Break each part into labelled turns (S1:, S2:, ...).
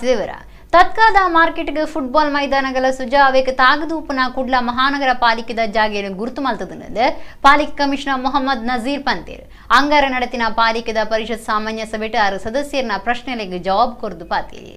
S1: ವಿವರ ತತ್ಕಾದ ಮಾರ್ಕೆಟ್ಗೆ ಫುಟ್ಬಾಲ್ ಮೈದಾನಗಳ ಸುಜಾವೇಕ ತಾಗದೂಪನ ಕುಡ್ಲ ಮಹಾನಗರ ಪಾಲಿಕೆದ ಜಾಗೆಯನ್ನು ಗುರುತು ಮಲ್ತದಂದು ಪಾಲಿಕೆ ಕಮಿಷನರ್ ಮೊಹಮ್ಮದ್ ನಜೀರ್ ಪಂತೇರ್ ಅಂಗಾರ ನಡೆತಿನ ಪಾಲಿಕೆದ ಪರಿಷತ್ ಸಾಮಾನ್ಯ ಸಭೆಟ್ 6 ಸದಸ್ಯರನ್ನ ಪ್ರಶ್ನೆಗಳಿಗೆ ಜವಾಬ್ ಕೊರದು ಪಾತೇರಿ.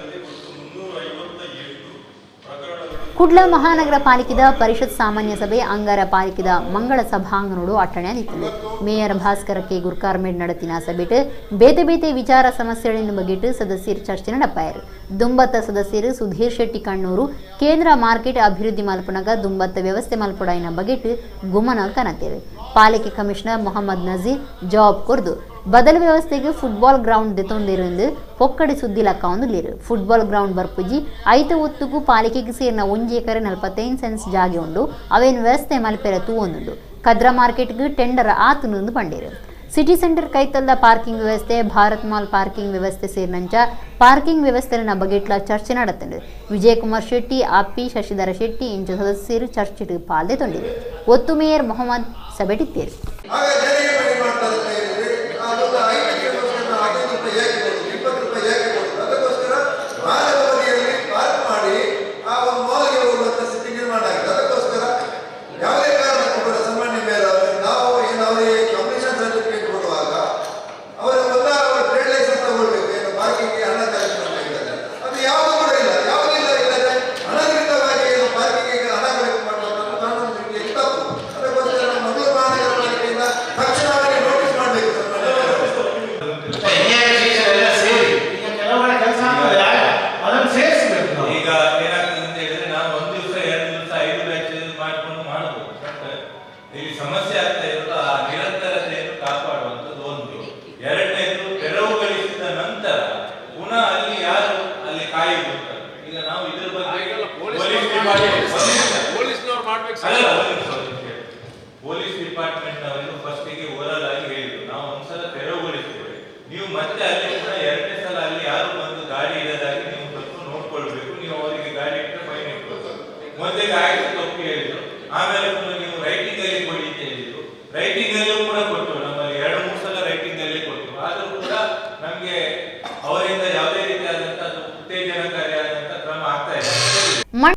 S1: ಕುಡ್ಲ ಮಹಾನಗರ ಪಾಲಿಕೆದ ಪರಿಷತ್ ಸಾಮಾನ್ಯ ಸಭೆ ಅಂಗಾರ ಪಾಲಿಕೆದ ಮಂಗಳ ಸಭಾಂಗಣೋಡು ಅಟ್ಟಣೆ ನಿಂತಿದೆ. ಮೇಯರ್ ಭಾಸ್ಕರ ಕೆ ಗುರ್ಕಾರ್ಮೇಡ್ ನಡೆತಿನ ಸಭೆಟ್ ಬೇತೆ ಬೇತೆ ವಿಚಾರ ಸಮಸ್ಯೆಗಳನ್ನು ಬಗೆಟ್ ಸದಸ್ಯರು ಚರ್ಚೆ ನಡಪಾಯರು. ದುಂಬತ್ತ ಸದಸ್ಯರು ಸುಧೀರ್ ಶೆಟ್ಟಿ ಕಣ್ಣೂರು ಕೇಂದ್ರ ಮಾರ್ಕೆಟ್ ಅಭಿವೃದ್ಧಿ ಮಲ್ಪನಗ ದುಂಬತ್ತ ವ್ಯವಸ್ಥೆ ಮಲ್ಪಡಾಯಿನ ಬಗೆಟ್ ಗುಮನ ಕನತೇರು. ಪಾಲಿಕೆ ಕಮಿಷನರ್ ಮೊಹಮ್ಮದ್ ನಜೀರ್ ಜವಾಬ್ ಕೊರ್ದು ಬದಲು ವ್ಯವಸ್ಥೆಗೆ ಫುಟ್ಬಾಲ್ ಗ್ರೌಂಡ್ ದೆತೊಂದಿருந்து ಪೊಕ್ಕಡಿ ಸುದ್ದಿ ಲಕ್ಕಾವೊಂದುಲ್ಲೆರ್. ಫುಟ್ಬಾಲ್ ಗ್ರೌಂಡ್ ಬರ್ಪುಜಿ ಐತ ಒತ್ತುಗು ಪಾಲಿಕೆಗೆ ಸೇರಿನ 1 ಎಕರೆ 45 ಸೆನ್ಸ್ ಜಾಗೆ ಉಂಡು, ಅವೇನು ವ್ಯವಸ್ಥೆ ಮಲ್ಪೆರೆ ತೂವೊಂದುಂಡು. ಕದ್ರ ಮಾರ್ಕೆಟ್ಗೆ ಟೆಂಡರ್ ಆತುಂದು ಪಂಡೇರು. ಸಿಟಿ ಸೆಂಟರ್ ಕೈತಲ್ದ ಪಾರ್ಕಿಂಗ್ ವ್ಯವಸ್ಥೆ, ಭಾರತ್ ಮಾಲ್ ಪಾರ್ಕಿಂಗ್ ವ್ಯವಸ್ಥೆ ಸೇರಿನಂಚ ಪಾರ್ಕಿಂಗ್ ವ್ಯವಸ್ಥೆನ ಬಗೆಟ್ಲ ಚರ್ಚೆ ನಡತಂಡು. ವಿಜಯಕುಮಾರ್ ಶೆಟ್ಟಿ, ಅಪ್ಪಿ ಶಶಿಧರ ಶೆಟ್ಟಿ ಇಂಚ ಸದಸ್ಯರು ಚರ್ಚೆಗೆ ಪಾಲ್ದೆತೊಂಡಿರು. ಒತ್ತು ಮೇಯರ್ ಮೊಹಮ್ಮದ್ ಸಭೆಟಿತ್ತೇರು.
S2: ಸಮಸ್ಯೆ ಆಗ್ತಾ ಇರೋದು ಆ ನಿರಂತರತೆಯನ್ನು ಕಾಪಾಡುವಂಥದ್ದು ಒಂದು. ಎರಡನೇದು ತೆರವುಗೊಳಿಸಿದ ನಂತರ ಪುನಃ ಅಲ್ಲಿ ಯಾರು ಅಲ್ಲಿ ಕಾಯುತ್ತಾರೆ. ಈಗ ನಾವು ಇದರ ಬಗ್ಗೆ ಪೊಲೀಸ್ ಡಿಪಾರ್ಟ್ಮೆಂಟ್ ನವರು ಫಸ್ಟಿಗೆ ಓರಲ್ ಆಗಿ ಹೇಳಿದ್ರು, ನಾವು ಒಂದ್ಸಲ ತೆರವುಗೊಳಿಸ್ತೇವೆ, ನೀವು ಮತ್ತೆ ಅಲ್ಲಿ ಪುನಃ ಎರಡನೇ ಸಲ ಅಲ್ಲಿ ಯಾರು ಬಂದು ಗಾಡಿ ಇಡೋದಾಗಿ ನೀವು ಸ್ವಲ್ಪ ನೋಡ್ಕೊಳ್ಬೇಕು, ನೀವು ಅವರಿಗೆ ಗಾಡಿ ಇಟ್ಟರೆ ಫೈನ್ ಇಟ್ಕೊಳ್ಬೇಕು. ಮೊದಲಿಗೆ ಆಯ್ತು ತಪ್ಪು ಹೇಳಿದ್ರು, ಆಮೇಲೆ ಪುನಃ ನೀವು ರೈಟಿಂಗ್ ಅಲ್ಲಿ ಕೊಡಿ ಅಂತ ಹೇಳಿದ್ರು, ರೈಟಿಂಗ್ ಅಲ್ಲೂ ಕೂಡ